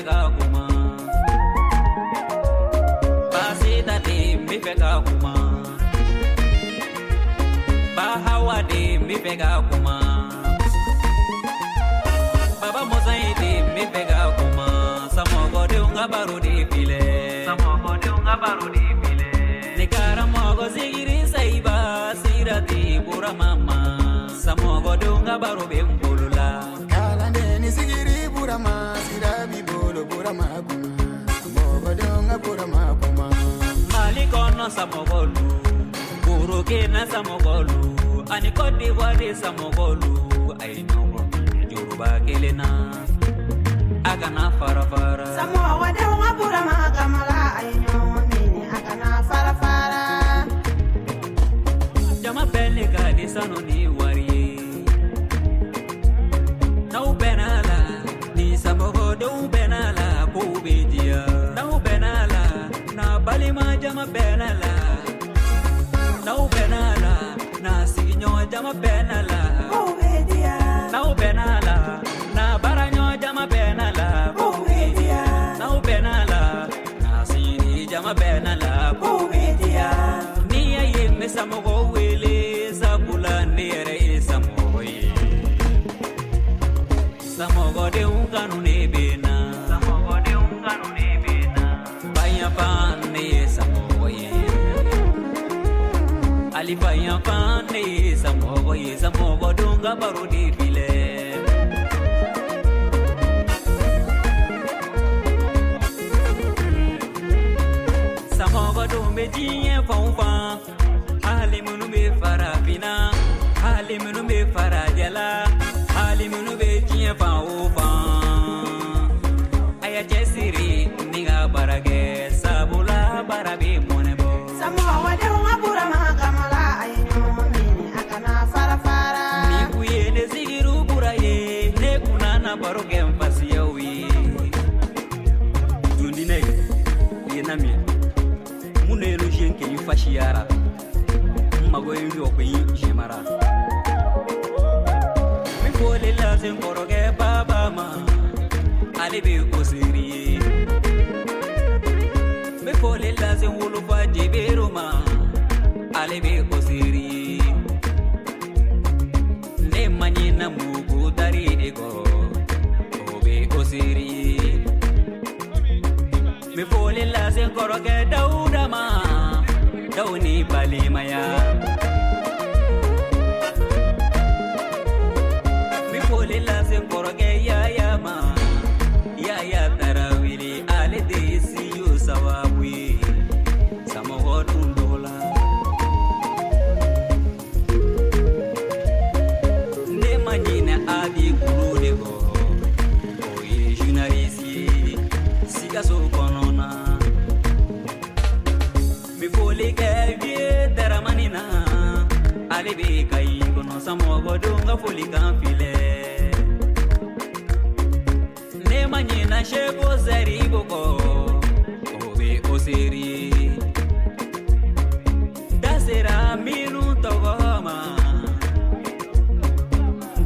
ka kuma. Basita de n bɛ fɛ ka kuma. Bahawa de n bɛ fɛ ka kuma. Baba Musa ye de n bɛ fɛ ka kuma. Samɔgɔdenw ka baro de filɛ. Samɔgɔdenw ka baro de filɛ. Ne karamɔgɔ Zigiri Sayiba Sirati Burama ma. Samɔgɔdenw ka baro bɛ n bolo la. Kalanden ni sigiri Burama sira b'i bolo Burama kuma. Mɔgɔdenw ka Burama kuma. Mali kɔnɔ samɔgɔlu, Burukina samɔgɔlu, ani Côte d'Ivoire samɔgɔlu, a ye ɲɔgɔn minɛ juruba kelen na. A kana fara fara. Samɔgɔdenw ka Burama kamala a ye ɲɔgɔn minɛ a kana fara fara. Jama bɛɛ le ka di sanu ni wari ye. N'aw bɛnna a la, ni samɔgɔdenw bɛnna a la, kow bɛ diya. N'aw bɛnna a la, n'a balima jama bɛnna a la. N'aw bɛnna a la, n'a sigiɲɔgɔn jama bɛnna a la. Kow bɛ diya. N'aw bɛnna a la, n'a baaraɲɔgɔn jama bɛnna a la. Kow bɛ diya. N'aw bɛnna a la, n'a sini jama bɛnna a la. Kow bɛ diya. N'i y'a ye n bɛ samɔgɔ wele, sabula ne yɛrɛ ye samɔgɔ ye. Samɔgɔdenw kanu ne bɛ na. Samɔgɔdenw kanu ne bɛ na. Bayanfan ne ye samɔgɔ ye. Alifa yanfan ne ye samɔgɔ ye. Samɔgɔdenw ka baro de filɛ. Samɔgɔdenw bɛ diɲɛ fan o fan, hali minnu bɛ farafinna, hali minnu bɛ farajɛla, hali minnu bɛ diɲɛ fan o fan. A y'a cɛsiri ni ka baara kɛ, sabula baara bɛ mɔnɛ bɔ. Samɔgɔdenw ka Burama kamala a ye ɲɔgɔn minɛ a kana fara fara. Ni kun ye ne Sigiru Bura ye, ne kun nana baro kɛ n fasiyaw ye. Dundinɛ ye na min mun ne lu jen ke fashiyara n mago ye yɔ ko yin jemara mi foli lase n kɔrɔkɛ baba ma, ale bɛ kosiri ye. N bɛ foli lase n wolofa Jebero ma, ale bɛ kosiri ye. Ne ma ɲina mugu tari de kɔ, o bɛ kosiri ye. N bɛ foli lase n kɔrɔkɛ Dawuda ma, Dawu ni balimaya. N bɛ foli lase n kɔrɔkɛ Yaya ma, Yaya Tarawele, ale de ye CEO sababu ye samɔgɔ dun dɔgɔ la. Ne ma ɲinɛ Adi Kulu de kɔ, o ye journaliste ye Sikaso kɔnɔna. N bɛ foli kɛ Vieux Daramani na, ale bɛ Kayi kɔnɔ, samɔgɔdenw ka folikan filɛ. Ne ma ɲinɛ Seko Zɛribo kɔ, o bɛ Oseri ye. Da sera minnu tɔgɔ ma,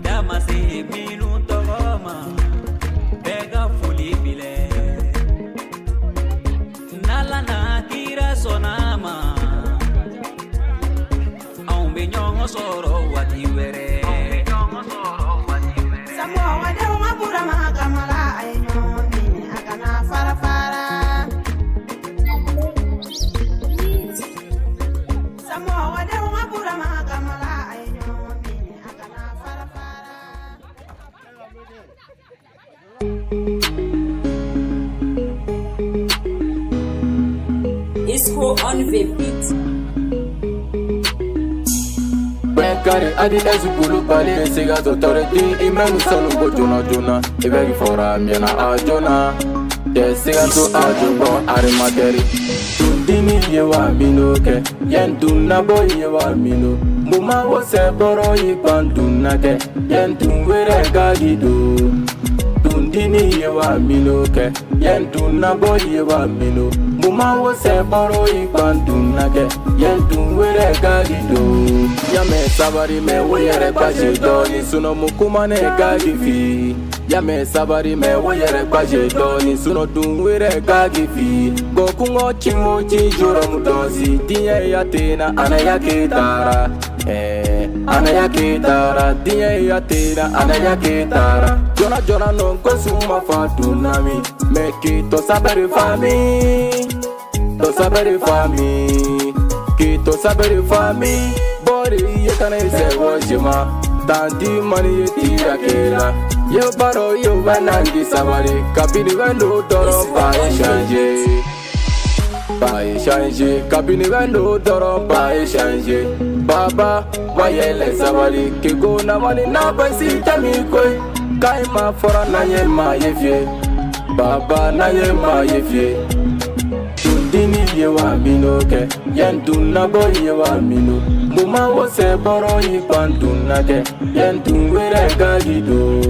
da ma se minnu tɔgɔ ma, bɛɛ ka foli filɛ. N'Ala na kira sɔnna a ma, anw bɛ ɲɔgɔn sɔrɔ waati wɛrɛ. Samɔgɔdenw ka Burama kamala a ye ɲɔgɔn minɛ a kana fara fara. Samɔgɔdenw ka Burama kamala a ye ɲɔgɔn minɛ a kana fara fara. Isco on the beat. Kari adi ezu Kulubali Sikaso tɔre di imɛnu sanu ko joona joona i bɛ k'i fɔra miɛna a joona cɛ Sikaso a jobɔ arimatɛri tundimi ye wa minnu kɛ yɛn dunnabɔ ye wa minnu mun ma wo sɛbɔrɔ yi ban dunna kɛ yɛn dun wɛrɛ ka di do tundimi. Tundini ye wa mino kɛ yɛn dun nabɔ ye wa mino muma wo sɛ bɔrɔ i gban dun na kɛ yɛn dun wɛrɛ gagi do yamɛ sabari mɛ wo yɛrɛ gbase dɔɔni sunɔ mu kuma ne gagi fi yamɛ sabari mɛ wo yɛrɛ gbase dɔɔni sunɔ dun wɛrɛ gagi fi gɔkungɔ cinwo ci jɔrɔ mu dɔnsi diɲɛ ya tena anaya ke taara anaya ke taara diɲɛ ya tena anaya ke taara jɔna jɔna nɔ ko suma fa dunami mɛ k'i to sabari fami to sabari fami k'i to sabari fami bɔri ye kana i sɛgɔ sima tanti mani ye tira kela ye baro ye bɛ nandi sabari kabini bɛ n'o dɔrɔn ba ye changer ba ye changer kabini bɛ n'o dɔrɔn ba ye changer baba wa yɛlɛ sabari keko namani n'a basi tɛ mi koyi k'ayi ma fɔra n'an ye maa ye fiye baba n'an ye maa ye fiye tundini ye wa mino kɛ yɛn dun nabɔ ye wa mino muma wo sɛ bɔrɔ i gban dun na kɛ yɛn dun wɛrɛ gagi do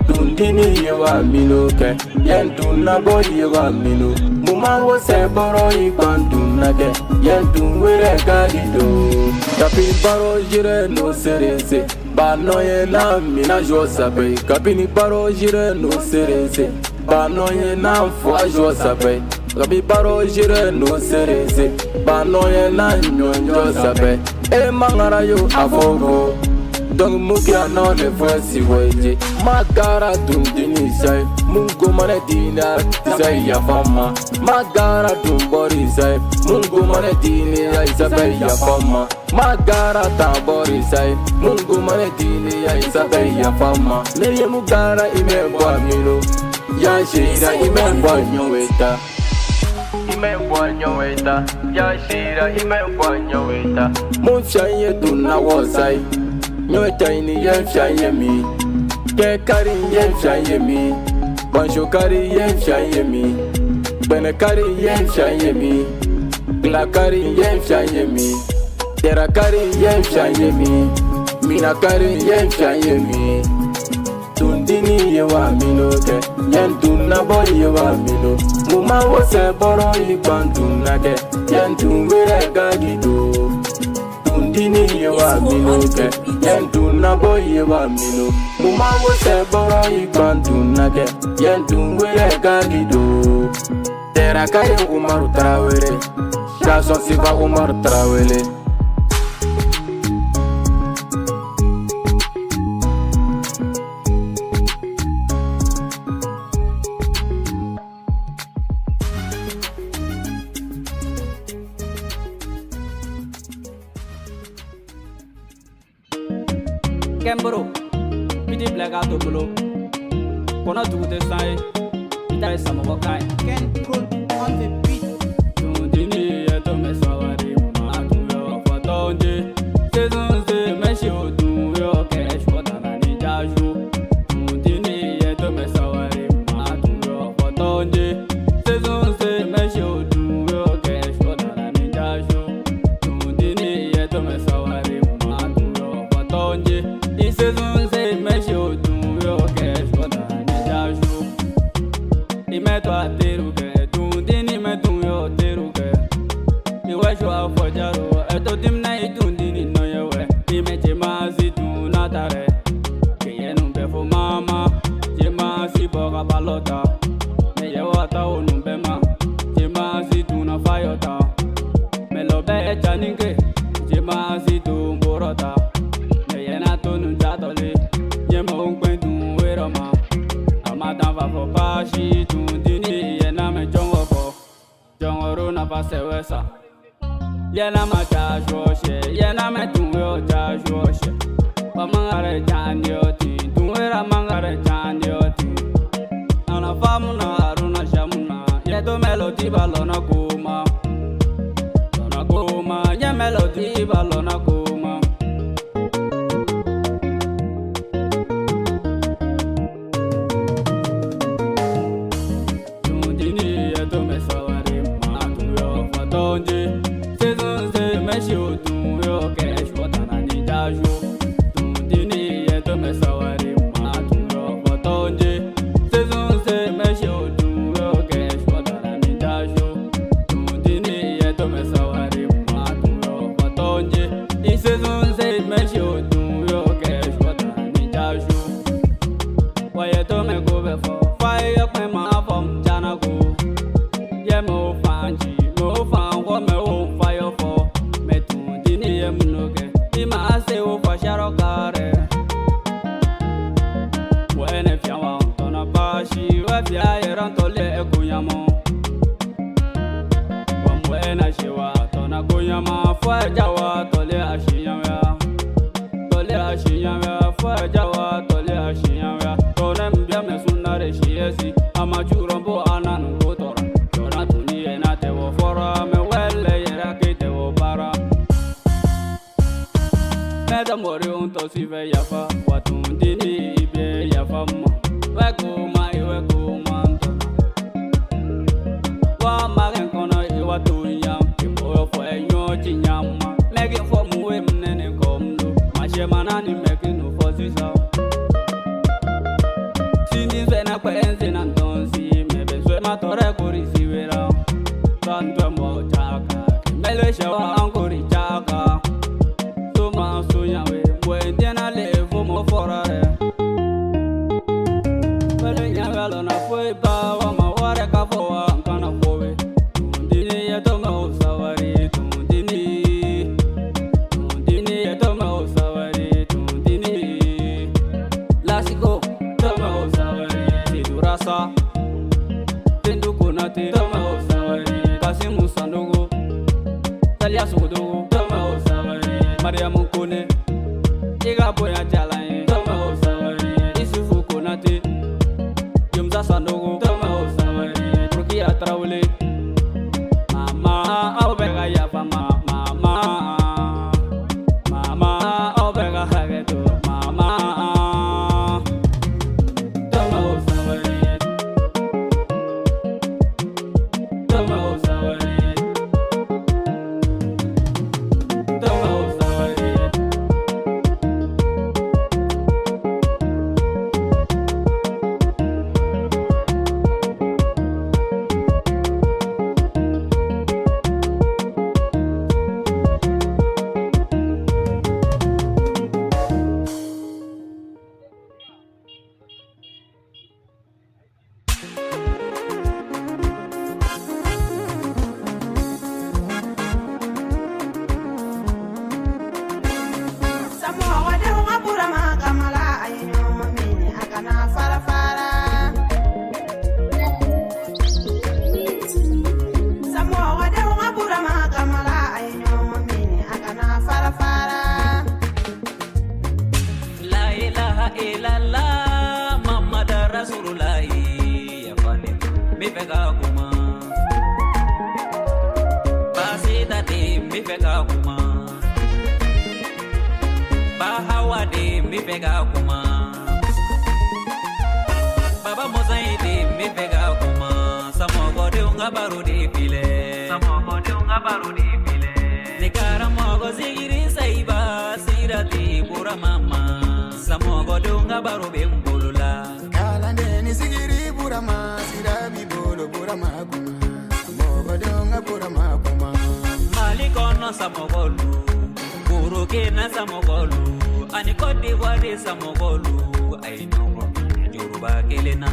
tundini ye wa mino kɛ yɛn dun nabɔ ye wa mino muma wo sɛ bɔrɔ i gban dun na kɛ yɛn dun wɛrɛ gagi do kabini baro yɛrɛ n'o serese ba nɔ ye n'a mina jɔ sabe kabini baro yɛrɛ n'o serese ba nɔ ye n'a fɔ jɔ sabe kabi baro yɛrɛ n'o serese ba nɔ ye n'a ɲɔnjɔ sabe e mangara yo a fɔ ko donc mukia no le fɔ si weje magara dundini sai mungo mane dina sai ya fama magara dumbori sai mungo mane dini ya sabe ya fama magara tambori sai mungo mane dini ya sabe ya fama ne mugara ime bwa mino ya shira ime bwa nyoweta ime bwa nyoweta ya shira ime bwa nyoweta mun fiye dunna wo sai nyota ini yen fiye mi ke kari yen fiye mi banjo kari yen fiye mi bene kari yen fiye mi gla kari yen fiye mi tera kari yen fiye mi mina kari yen fiye mi tundini ye wa mino kɛ yɛn dun nabɔ ye wa mino muma wo sɛ bɔrɔ i gban dun na kɛ yɛn dun wɛrɛ gagi do tundini ye wa mino kɛ yɛn dun nabɔ ye wa mino muma wo sɛ bɔrɔ i gban dun na kɛ yɛn dun wɛrɛ gagi do tera kari Umaru Tarawele Jason Siva Umaru Tarawele. Kembro, piti black out bolo. Kona dugu tɛ san ye, i ta ye samɔgɔ kan ye. Ken Pro on the beat. Tundini ye to mɛ sabari ma tun y'o fɔ tɔnje. Sezon se mɛ si o dun y'o kɛ sɔ tana ni jajo. Tundini ye to mɛ sabari ma tun y'o fɔ tɔnje. Sezon se mɛ si o dun y'o kɛ sɔ tana ni jajo. Tundini ye to mɛ sabari ma tun y'o fɔ tɔnje. Sezon se mɛ si o dun y'o kɛ sɔ tana ni jajo. I mɛ to a teriw kɛ tundini mɛ tun y'o teriw kɛ. I wɛ su a fɔ jaro ɛ to dimina i tundini nɔ ye wɛ. I mɛ cɛman si dun n'a ta dɛ. Kɛɲɛ nu bɛɛ fo mama cɛman si bɔ ka balɔ ta. Mɛ yɛ wa ta o nu bɛɛ ma cɛman si dun na fa yɔ ta. Mɛ lɔ bɛɛ cani kɛ cɛman si dun bɔrɔ ta. Mɛ yɛ na to nu jatɔle ɲɛmɔgɔ ŋgbɛn dun wɛrɛ ma. A ma dan fa fɔ baasi tundini yɛ na mɛ jɔngɔ fɔ. Jɔngɔro nafa sɛwɛ sa. Yɛ na ma ja sɔ sɛ yɛ na mɛ tun y'o ja sɔ sɛ. Wa mangare jan y'o ti tun wɛrɛ mangare jan y'o ti. Ana famu na aruna jamu na yɛ to mɛlɔdi ba lɔna koma. Lɔna koma yɛ mɛlɔdi ba lɔna koma. Tundini ye to mɛ sabari ma tun y'o fɔ tɔnje. Sezon se mɛ si o dun y'o kɛ sɔ tana ni jajo. Tundini ye to mɛ sabari ma tun y'o fɔ tɔnje. Sezon Iwa fia yerantole ekunyamo Wamwena shiwa tona kunyama fwa jawa tole ashinyamya Tole ashinyamya fwa jawa tole ashinyamya Tone mbia mesunare shiesi Amajurombo ananu kotora Jona tuni ena tewo fora Me wele yera ke tewo para Meda mori unto sive yafa Watundini ibe yafa mo Weko ma iwe kumando Wa magen kono iwa tunya Kimbo fo enyo chinyama Megi fo muwe mnene komdo Mashe manani meki no fo sisa Sindi zwe kwenzi na ntonsi Mebe zwe matore kuri siwera Tantwe mo chaka Kimele shewa ankuri chaka Suma sunyawe Mwendiena levu mo forare Nyagalo na foi ba wa maware ka fo kana fowe Tundini ya to mo sawari tundini Tundini ya to mo sawari tundini Lasiko to mo sawari Tidurasa Tendu konate to mo sawari Kasimu Sanogo Talia Sogodogo to mo sawari Mariamu Kone Iga boya jalaye to mo sawari Isufu Konate Sanogo, Tomo Sawari, Rukia Traule, Mama, Obega Yafa, Mama, Mama, Obega Hageto, Mama, Tomo Sawari, Tomo Sawari, Tomo Sawari. Illallah Muhammad Rasulullah ya fane mi fega kuma basita de mi fega kuma bahawa de mi fega kuma baba mozai de mi fega kuma samogo de unga baro de file samogo de unga baro de file ne karamogo zigiri saiba sirati bura mama Samogo dunga baro bembulula Kalande ni sigiri burama sirabi bolo burama kuma Mogo dunga burama kuma Mali kono samogolu Burukina samogolu Ani Cote d'Ivoire samogolu Ay nyongo Yoruba kelena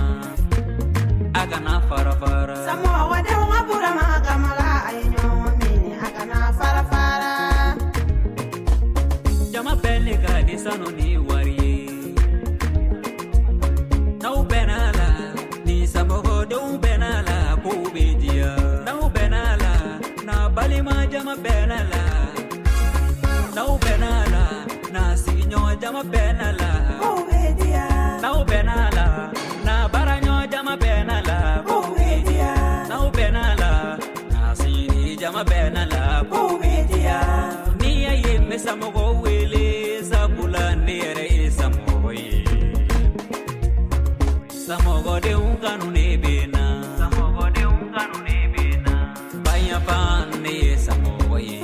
Agana fara fara Samoa dunga burama kamala Ay nyongo mini agana fara fara Jama bele ka disano ni wari Nau benala ni samogo dum benala kubedia Nau benala na balima jama benala Nau benala na sinyo jama benala kubedia Nau benala na baranyo jama benala kubedia Nau benala na sini jama benala kubedia Ni aye mesamogo wele sabula ne yere samogo ye Samogo de unganu ne bena Samogo de unganu ne bena Baya pan ne samogo ye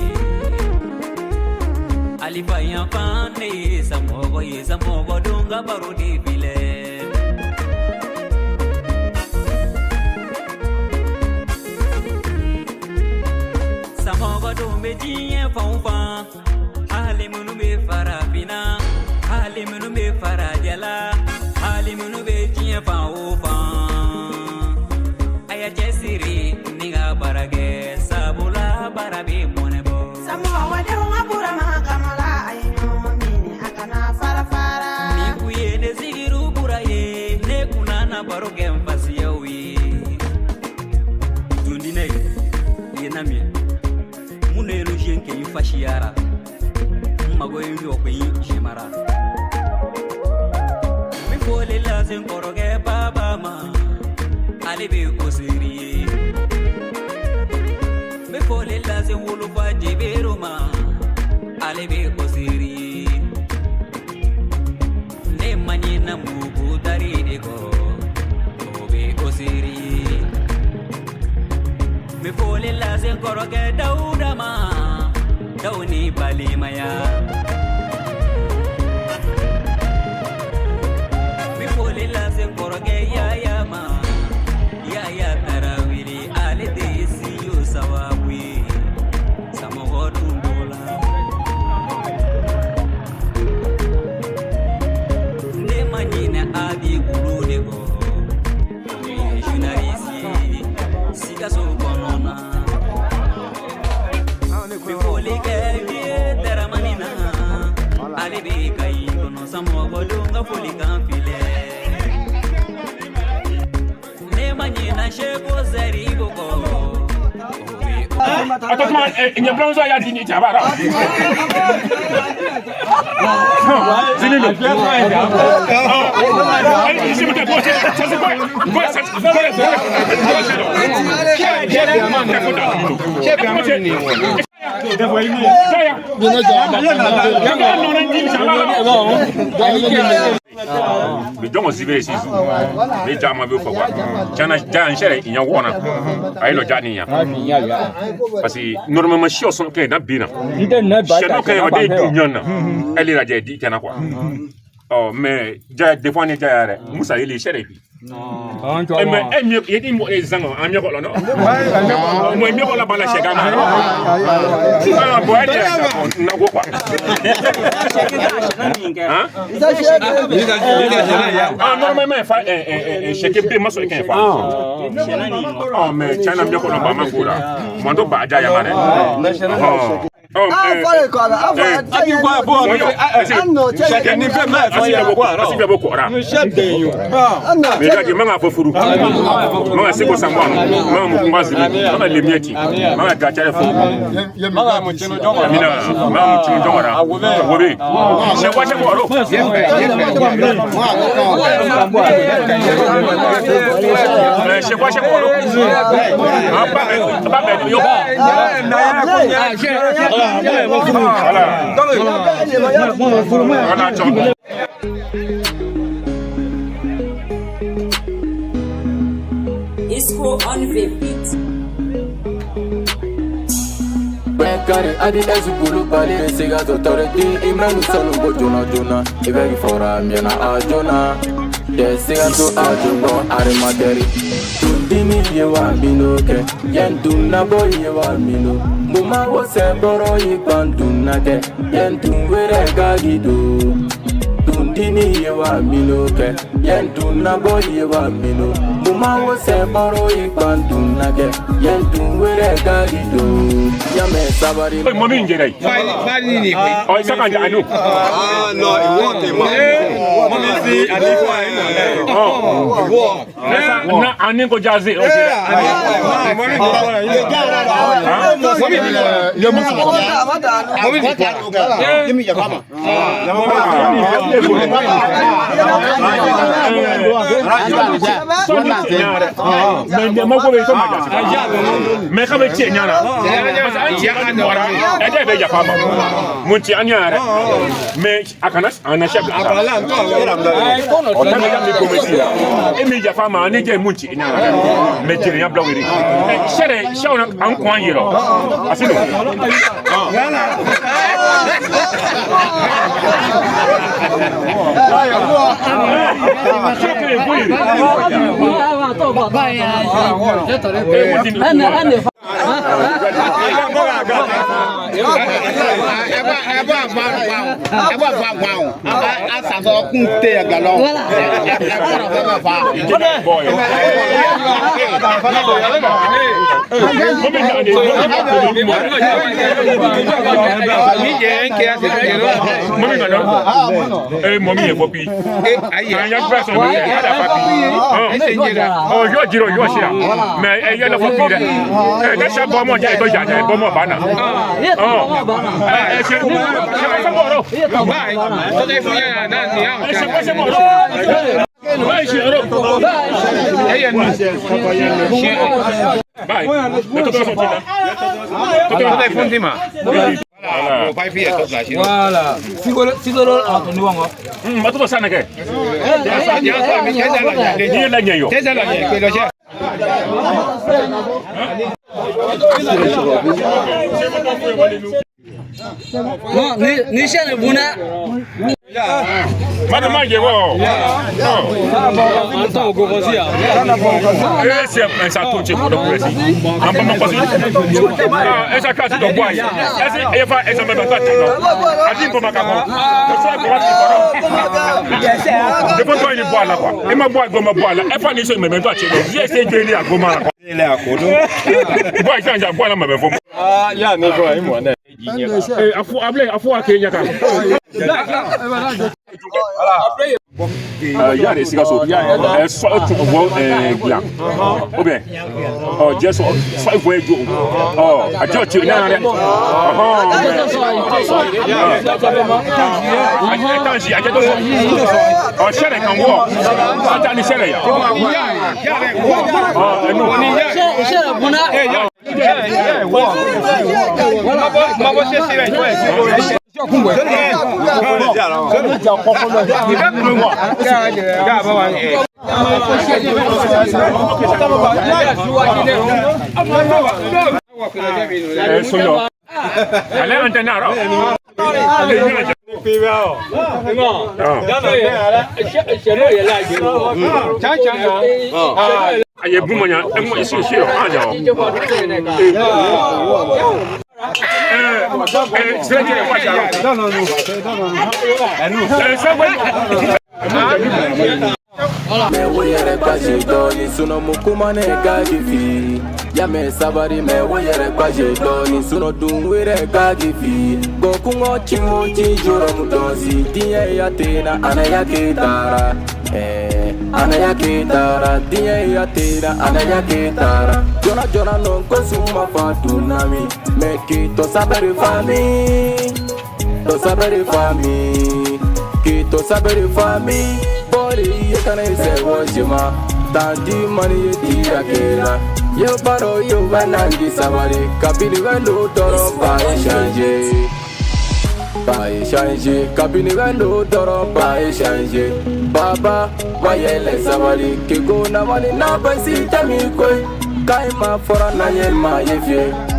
Ali baya pan ne samogo ye samogo dunga baro de bile Samogo do me jiye fon Hali munu be farafina Hali munu be farajala Hali munu be jiye fan o fan Aya cɛsiri ni ka baara kɛ sabula baara bɛ mɔnɛ bɔ. Samoa denw burama kamala a ye ɲɔgɔn minɛ a kana fara fara. Ni kun ye ne zikiru bura ye ne kun nana baro kɛ n fasi. Fashiyara mago ye yɔkɔyi jemara n bɛ foli lase n kɔrɔkɛ baba ma ale bɛ Osiri ye n bɛ foli lase n wolofa Jebero ma ale bɛ Osiri ye ne ma ɲinɛ mugu tari de kɔ o bɛ Osiri ye n bɛ foli lase n kɔrɔkɛ Dawuda ma Dawu ni balimaya n bɛ foli lase n kɔrɔkɛ Yaya ma Yaya Tarawele ale de ye CEO sababu ye Samɔgɔ dun b'o la ne ma ɲinɛ Abi Kulu de kɔ o ye journaliste ye Sikaso kɔnɔ na n bɛ foli kɛ Vieux Daramani na ale bɛ Kayi kɔnɔ Samɔgɔ dun ka folikan filɛ ne ma ɲinɛ Seko Zɛribo kɔ o bɛ Attends, il y a plein de gens qui disent Mais donc on s'y ici. Les gens m'avaient fait quoi? Il y a un parce que normalement si on sont clairs dans bien. Si on est elle est là dit quoi. Oh mais des fois on est déjà Moussa il est cher et puis. Mais il dit les gens en mieux non. Moi mieux la bala chez Gama. Ah bon elle na quoi. Hein? Ah normalement fa chèque B ma so kan fa. Oh mais tiens mieux ko ba ma ko la. Moi do ba ja ya ma ne. Oh Isco on the beat. Kare adi ezu kulubali Sikaso tɔrɔ di Imranu sanu ko joona joona i bɛ k'i fɔra miɛna a joona cɛ Sikaso a jobɔ arimatɛri tundimi ye wa minnu kɛ yɛn dunnabɔ ye wa minnu mun ma wo sɛbɔrɔ yi ban dunna kɛ yɛn dun wɛrɛ ka di don tundimi ye wa minnu kɛ yɛn dunnabɔ ye wa minnu mun ma wo sɛbɔrɔ yi ban dunna kɛ yɛn dun wɛrɛ ka di don. Mami njere. Oh, isa kan anu. Ah non, iwo te ma. Mami si ani ko ai na. Oh. Na ani ko jaze. Mami ko mami ye musu. Mami ko. Yemi ya kama. Mais ma ko be to ma jaze. Mais ka be tie nyana. Mais Voilà. Yame sabari me woyere kwaje doni suno dunwere kagifi gokungo chingo joro mudozi diye ya tena anaya ketara anaya ketara diye ya tena anaya ketara jona jona non kosuma fatunami meki to sabari fami to sabari fami ki to sabari fami bori yekana ise wojima tandi mani yetira kela yo paro yo banangi sabari kabili wendo toro pa échanger kabili wendo toro pa échanger baba wayele sabari kiko na wani na basi tami koi kai ma fora na ye ma ye fie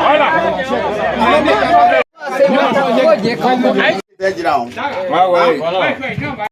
Voilà.